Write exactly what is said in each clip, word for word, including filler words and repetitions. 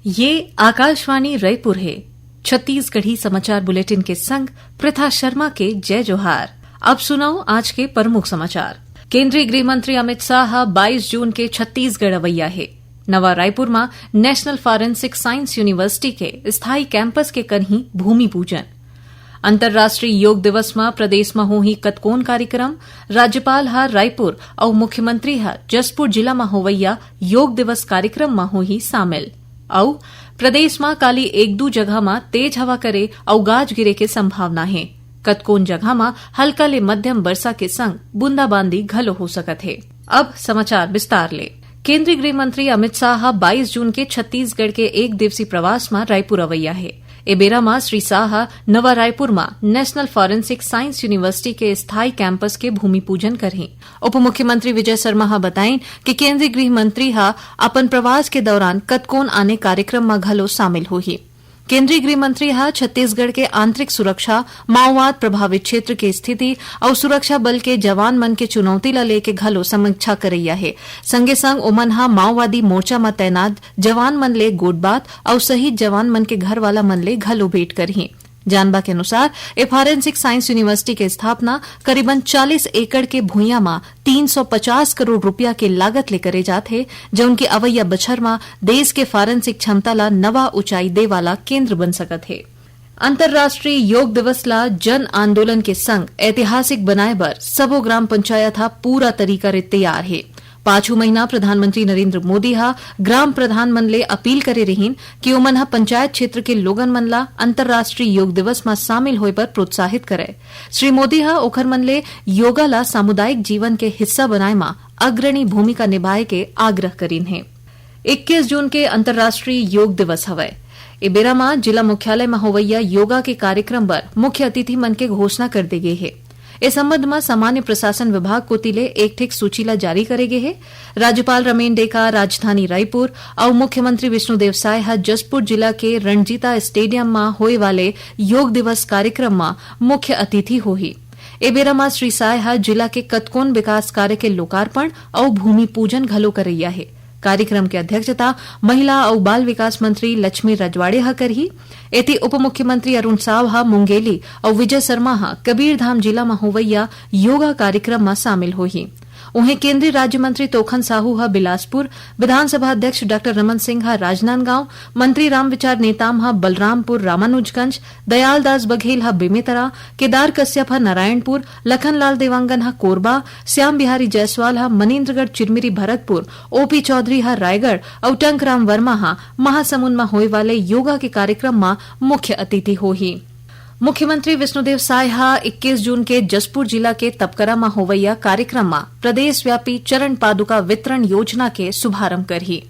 ये आकाशवाणी रायपुर हे। छत्तीसगढ़ी समाचार बुलेटिन के संग प्रथा शर्मा के जय जोहार। अब सुनव आज के प्रमुख समाचार। केंद्रीय गृह मंत्री अमित शाह बाईस जून के छत्तीसगढ़ अवइया हे। नवा रायपुर म National Forensic Science University के स्थायी campus के करही भूमि पूजन। अंतर्राष्ट्रीय योग दिवस म प्रदेश म होही कतकोन कार्यक्रम। राज्यपाल ह रायपुर अउ मुख्यमंत्री ह जशपुर जिला म होवइया योग दिवस कार्यक्रम म होही शामिल। अउ प्रदेश म काली एक दू जगह म तेज हवा करे अउ गाज गिरे के संभावना हे। कतकोन जगह म हल्का ले मध्यम बरसा के संग बूंदाबांदी घलो हो सकत हे। अब समाचार विस्तार ले। केंद्रीय गृह मंत्री अमित शाह ह बाईस जून के छत्तीसगढ़ के एक दिवसीय प्रवास म रायपुर अवइया हे। ए बेरा म श्री शाह ह नवा रायपुर म National Forensic Science University के स्थायी campus के भूमि पूजन करही। उप मुख्यमंत्री विजय शर्मा ह बताइन कि केंद्रीय गृह मंत्री ह अपन प्रवास के दौरान कतकोन आने कार्यक्रम म घलो शामिल होही। केंद्रीय गृह मंत्री ह छत्तीसगढ़ के आंतरिक सुरक्षा, माओवाद प्रभावित क्षेत्र के स्थिति अउ सुरक्षा बल के जवान मन के चुनौती ल लेके घलो समीक्षा करइया हे। संगे संग ओमन ह माओवादी मोर्चा म तैनात जवान मन ले गोठबात अउ शहीद जवान मन के घरवाला मन ले घलो भेंट करही। जानबा के अनुसार, ए Forensic Science University के स्थापना करीबन चालीस एकड़ के भुइयां म तीन सौ पचास करोड़ रुपया के लागत ले करे जात हे, जउन के अवइया बछर म देश के forensic क्षमता ला नवा ऊंचाई दे वाला केंद्र बन सकत हे। अंतर्राष्ट्रीय योग दिवस ला जन आंदोलन के संग ऐतिहासिक बनाए बर सबो ग्राम पंचायत ह पूरा तरीका ले तैयार हे। पाछू महीना प्रधानमंत्री नरेंद्र मोदी ह ग्राम प्रधान मन ले अपील करे रिहीन कि ओमन ह पंचायत क्षेत्र के लोगन मन ला अंतर्राष्ट्रीय योग दिवस म शामिल होय बर प्रोत्साहित करय। श्री मोदी ह ओखर मन ले योगा ला सामुदायिक जीवन के हिस्सा बनाए म अग्रणी भूमिका निभाए के आग्रह करीन हे। इक्कीस जून के अंतर्राष्ट्रीय योग दिवस हवय। ए बेरा म जिला मुख्यालय म होवइया योगा के कार्यक्रम बर मुख्य अतिथि मन के घोषणा कर दे गे हे। ए संबंध म सामान्य प्रशासन विभाग कोति ले एक ठिक सूची ला जारी करे गे हे। राज्यपाल रमेन डेका राजधानी रायपुर अउ मुख्यमंत्री विष्णुदेव साय ह जशपुर जिला के रणजीता स्टेडियम म होए वाले योग दिवस कार्यक्रम म मुख्य अतिथि होही। ए बेरा म श्री साय ह जिला के कतकोन विकास कार्य के लोकार्पण अउ भूमि पूजन घलो करइया हे। कार्यक्रम के अध्यक्षता महिला अउ बाल विकास मंत्री लक्ष्मी रजवाड़े ह करही। एती उप मुख्यमंत्री अरुण साव ह मुंगेली अउ विजय शर्मा ह कबीरधाम जिला म होवइया योगा कार्यक्रम म शामिल होही। उहें, केंद्रीय राज्य मंत्री तोखन साहू ह बिलासपुर, विधानसभा अध्यक्ष डॉक्टर रमन सिंह ह राजनांदगांव, मंत्री रामविचार नेताम ह बलरामपुर रामानुजगंज, दयालदास बघेल ह बेमेतरा, केदार कश्यप ह नारायणपुर, लखनलाल देवांगन ह कोरबा, श्याम बिहारी जायसवाल ह मनेन्द्रगढ़ चिरमिरी भरतपुर, ओपी चौधरी ह रायगढ़ अउ टंकराम वर्मा ह महासमुंद म होए वाले योगा के कार्यक्रम म मुख्य अतिथि होही। मुख्यमंत्री विष्णुदेव साय ह इक्कीस जून के जशपुर जिला के तपकरा म होवइया कार्यक्रम म प्रदेशव्यापी चरण पादुका वितरण योजना के शुभारंभ करही।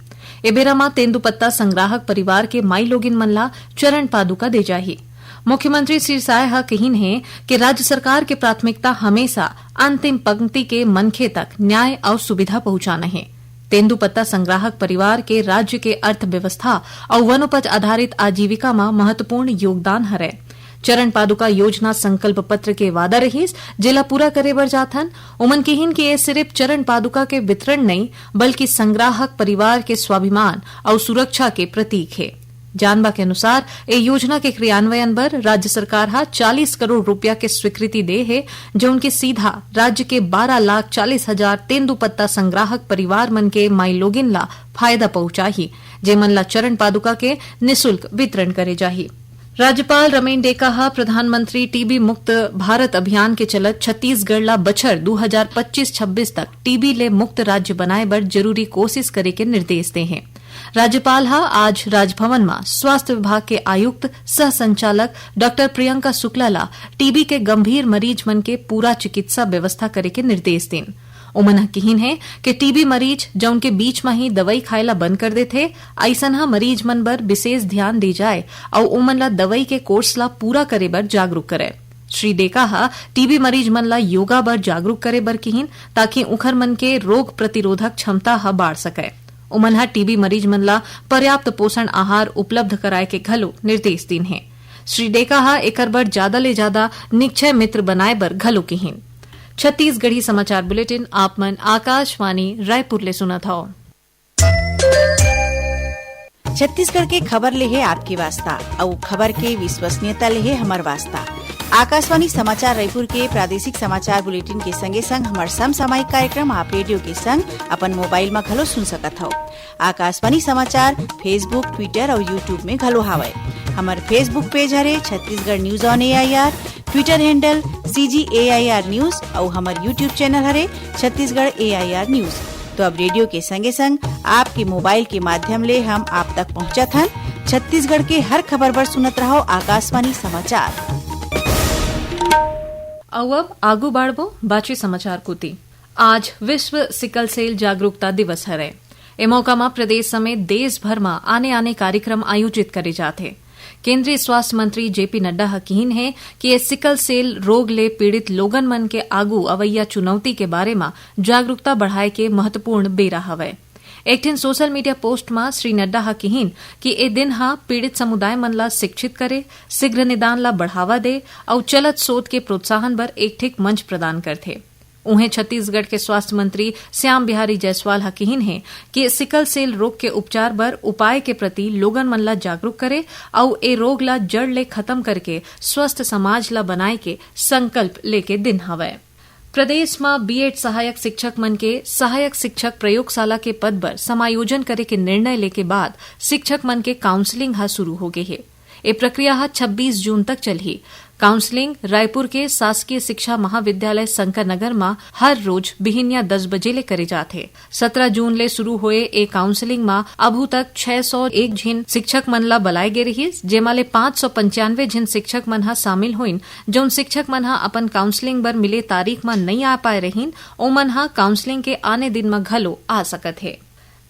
ए बेरा म तेंदूपत्ता संग्राहक परिवार के माईलोगिन मन ला चरण पादुका दे जाही। मुख्यमंत्री श्री साय ह कहिन हे कि राज्य सरकार के प्राथमिकता हमेशा अंतिम पंक्ति के मनखे तक न्याय अउ सुविधा पहुंचाना हे। तेंदूपत्ता संग्राहक परिवार के राज्य के अर्थव्यवस्था अउ वनोपज आधारित आजीविका म महत्वपूर्ण योगदान हरय। चरण पादुका योजना संकल्प पत्र के वादा रहिस, जेला पूरा करे बर जाथन। ओमन किहिन कि ये सिरिफ चरण पादुका के वितरण नइ, बल्कि संग्राहक परिवार के स्वाभिमान अउ सुरक्षा के प्रतीक हे। जानबा के अनुसार, ए योजना के क्रियान्वयन बर राज्य सरकार ह चालीस करोड़ रुपया के स्वीकृति दे हे, जउन के सीधा राज्य के बारह लाख चालीस हजार तेंदूपत्ता संग्राहक परिवार मन के माईलोगिन ला फायदा पहुंचाही, जेमन ला चरण पादुका के निशुल्क वितरण करे जाही। राज्यपाल रमेन डेका ह प्रधानमंत्री टीबी मुक्त भारत अभियान के चलत छत्तीसगढ़ ला बछर दू हजार पच्चीस छब्बीस तक टीबी ले मुक्त राज्य बनाए बर जरूरी कोशिश करे के निर्देश दे हे। राज्यपाल ह आज राजभवन म स्वास्थ्य विभाग के आयुक्त सह संचालक डॉक्टर प्रियंका शुक्ला ला टीबी के गंभीर मरीज मन के पूरा चिकित्सा व्यवस्था करे के निर्देश दीन। ओमन ह किहिन हे कि टीबी मरीज, जउन के बीच म ही दवई खाए ला बंद कर देथे, अइसन ह मरीज मन बर विशेष ध्यान दे जाए अउ ओमन ला दवई के कोर्स ला पूरा करे बर जागरूक करय। श्री डेका ह टीबी मरीज मन ला योगा बर जागरूक करे बर किहिन, ताकि उखर मन के रोग प्रतिरोधक क्षमता ह बाढ़ सकय। ओमन ह टीबी मरीज मन ला पर्याप्त पोषण आहार उपलब्ध कराए के घलो निर्देश दीन हे। श्री डेका ह एकर बर जादा ले जादा निक्षय मित्र बनाए बर घलो किहिन। छत्तीसगढ़ी समाचार बुलेटिन आप मन आकाशवाणी रायपुर ले सुनत हव। छत्तीसगढ़ के खबर ले हे आपके वास्ता, अउ खबर के विश्वसनीयता ले हे हमर वास्ता। आकाशवाणी समाचार रायपुर के प्रादेशिक समाचार बुलेटिन के संगे संग हमर समसामयिक कार्यक्रम आप रेडियो के संग अपन मोबाइल म घलो सुन सकत हव। आकाशवाणी समाचार Facebook, Twitter अउ YouTube में घलो हावय। हमर Facebook पेज हरे Chhattisgarh news on AIR, Twitter handle CG AIR news अउ हमर YouTube चैनल हरे छत्तीसगढ़ एआईआर न्यूज। तो अब रेडियो के संगे संग आपके मोबाइल के माध्यम ले हम आप तक पहुंचत हन। छत्तीसगढ़ के हर खबर बर सुनत रहव आकाशवाणी समाचार। अउ अब आगू बाढ़बो बाचे समाचार कोति। आज विश्व सिकल सेल जागरूकता दिवस हरय। ए मौका म प्रदेश समेत देश भर म आने-आने कार्यक्रम आयोजित करे जात हे। केंद्रीय स्वास्थ्य मंत्री जेपी नड्डा ह किहिन हे कि ए सिकल सेल रोग ले पीड़ित लोगन मन के आगू अवइया चुनौती के बारे म जागरूकता बढ़ाए के महत्वपूर्ण बेरा हवय। एक ठिन सोशल मीडिया पोस्ट म श्री नड्डा ह किहिन कि ए दिन ह पीड़ित समुदाय मन ल शिक्षित करे, शीघ्र निदान ल बढ़ावा दे अउ चलत शोध के प्रोत्साहन बर एक ठिक मंच प्रदान करथे। उहें, छत्तीसगढ़ के स्वास्थ्य मंत्री श्याम बिहारी जायसवाल ह किहिन हे कि सिकल सेल रोग के उपचार बर उपाय के प्रति लोगन मन ल जागरूक करे अउ ए रोग ल जड़ ले खत्म करके स्वस्थ समाज ल बनाए के संकल्प लेके दिन हवय। प्रदेश म बीएड सहायक शिक्षक मन के सहायक शिक्षक प्रयोगशाला के पद बर समायोजन करे के निर्णय लेके बाद शिक्षक मन के काउंसलिंग ह शुरू हो गे हे। ए प्रक्रिया ह छब्बीस जून तक चलही। काउंसलिंग रायपुर के शासकीय शिक्षा महाविद्यालय शंकर नगर म हर रोज बिहिनिया दस बजे ले करे जात हे। सतरा जून ले शुरू होए ए काउंसलिंग म अभू तक छह सौ एक झिन शिक्षक मन ल बलाए गे रिहिस, जेमा ले पाँच सौ पंचानवे झिन शिक्षक मन ह शामिल होइन। जउन शिक्षक मन ह अपन काउंसलिंग बर मिले तारीख म नइ आ पाए रहिन, ओमन ह काउंसलिंग के आने दिन म घलो आ सकत हे।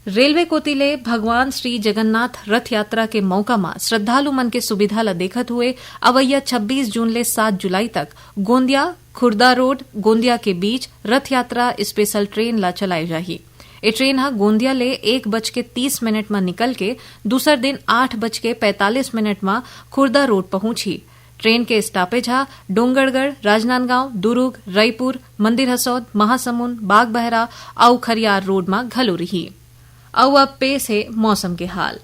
रेलवे कोति ले भगवान श्री जगन्नाथ रथ यात्रा के मौका म श्रद्धालु मन के सुविधा ल देखत हुए अवइया छब्बीस जून ले सात जुलाई तक गोंदिया खुर्दा रोड गोंदिया के बीच रथ यात्रा स्पेशल ट्रेन ल चलाए जाही। ए ट्रेन ह गोंदिया ले एक बज के तीस मिनट म निकल के दूसर दिन आठ बज के पैंतालीस मिनट म खुर्दा रोड पहुंचही। ट्रेन के स्टॉपेज ह डोंगरगढ़, राजनांदगांव, दुरूग, रईपुर, मंदिर हसौद, महासमुंद, बागबहरा अउ खरियार रोड म घलो रिही। अउ अब पेश हे मौसम के हाल।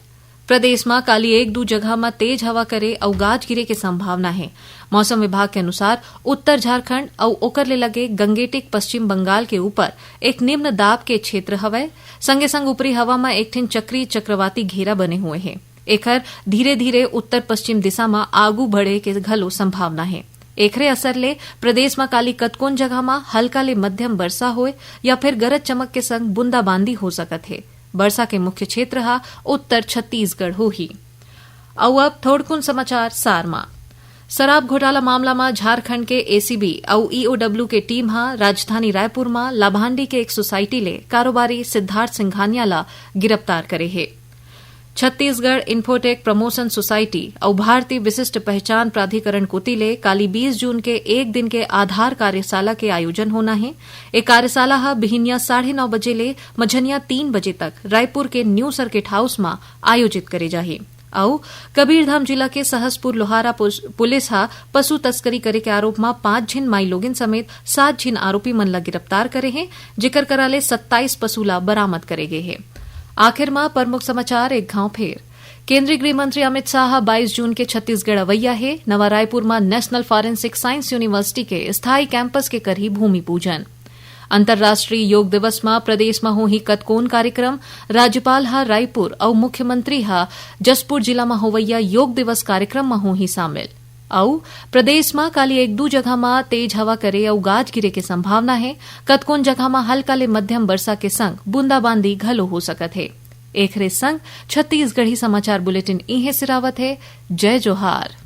प्रदेश म काली एक दू जगह म तेज हवा करे अउ गाज गिरे के संभावना हे। मौसम विभाग के अनुसार उत्तर झारखंड अउ ओकर ले लगे गंगेटिक पश्चिम बंगाल के ऊपर एक निम्न दाब के क्षेत्र हवय। संगे संग ऊपरी हवा म एक ठिन चक्री चक्रवाती घेरा बने हुए हे। एखर धीरे-धीरे उत्तर-पश्चिम दिशा म आगू बढ़े के घलो संभावना हे। एखरे असर ले प्रदेश म काली कतकोन जगह म हल्का ले मध्यम बरसा होय या फिर गरज चमक के संग बूंदाबांदी हो सकत हे। बरसा के मुख्य क्षेत्र ह उत्तर छत्तीसगढ़ होही। अउ अब थोड़कुन समाचार सार म। शराब घोटाला मामला म झारखंड के एसीबी अउ ईओडब्ल्यू के टीम ह राजधानी रायपुर म लाभांडी के एक सोसाइटी ले कारोबारी सिद्धार्थ सिंघानिया ल गिरफ्तार करे हे। छत्तीसगढ़ इन्फोटेक प्रमोशन सोसाइटी अउ भारतीय विशिष्ट पहचान प्राधिकरण कोति ले काली बीस जून के एक दिन के आधार कार्यशाला के आयोजन होना हे। ए कार्यशाला ह बिहिनिया साढ़े नौ बजे ले मझनिया तीन बजे तक रायपुर के न्यू सर्किट हाउस म आयोजित करे जाही। अउ कबीरधाम जिला के सहसपुर लोहारा पुस-, पुलिस ह पशु तस्करी करे के आरोप म पांच झिन माईलोगिन समेत सात झिन आरोपी मन ल गिरफ्तार करे हे, जेकर करा ले सत्ताईस पशु ल बरामद करे गे हे। आखिर म प्रमुख समाचार एक घांव फेर। केंद्रीय गृह मंत्री अमित शाह ह बाईस जून के छत्तीसगढ़ अवइया हे। नवा रायपुर म नेशनल फॉरेंसिक साइंस यूनिवर्सिटी के स्थायी कैंपस के करही भूमि पूजन। अंतर्राष्ट्रीय योग दिवस म प्रदेश म होही कतकोन कार्यक्रम। राज्यपाल ह रायपुर अउ मुख्यमंत्री ह जशपुर जिला म होवइया योग दिवस कार्यक्रम म होही शामिल। अउ प्रदेश म काली एक दू जगह म तेज हवा करे अउ गाज गिरे के संभावना हे। कतकोन जगह म हल्का ले मध्यम बरसा के संग बूंदाबांदी घलो हो सकत हे। एखरे संग छत्तीसगढ़ी समाचार बुलेटिन इहें सिरावत हे। जय जोहार।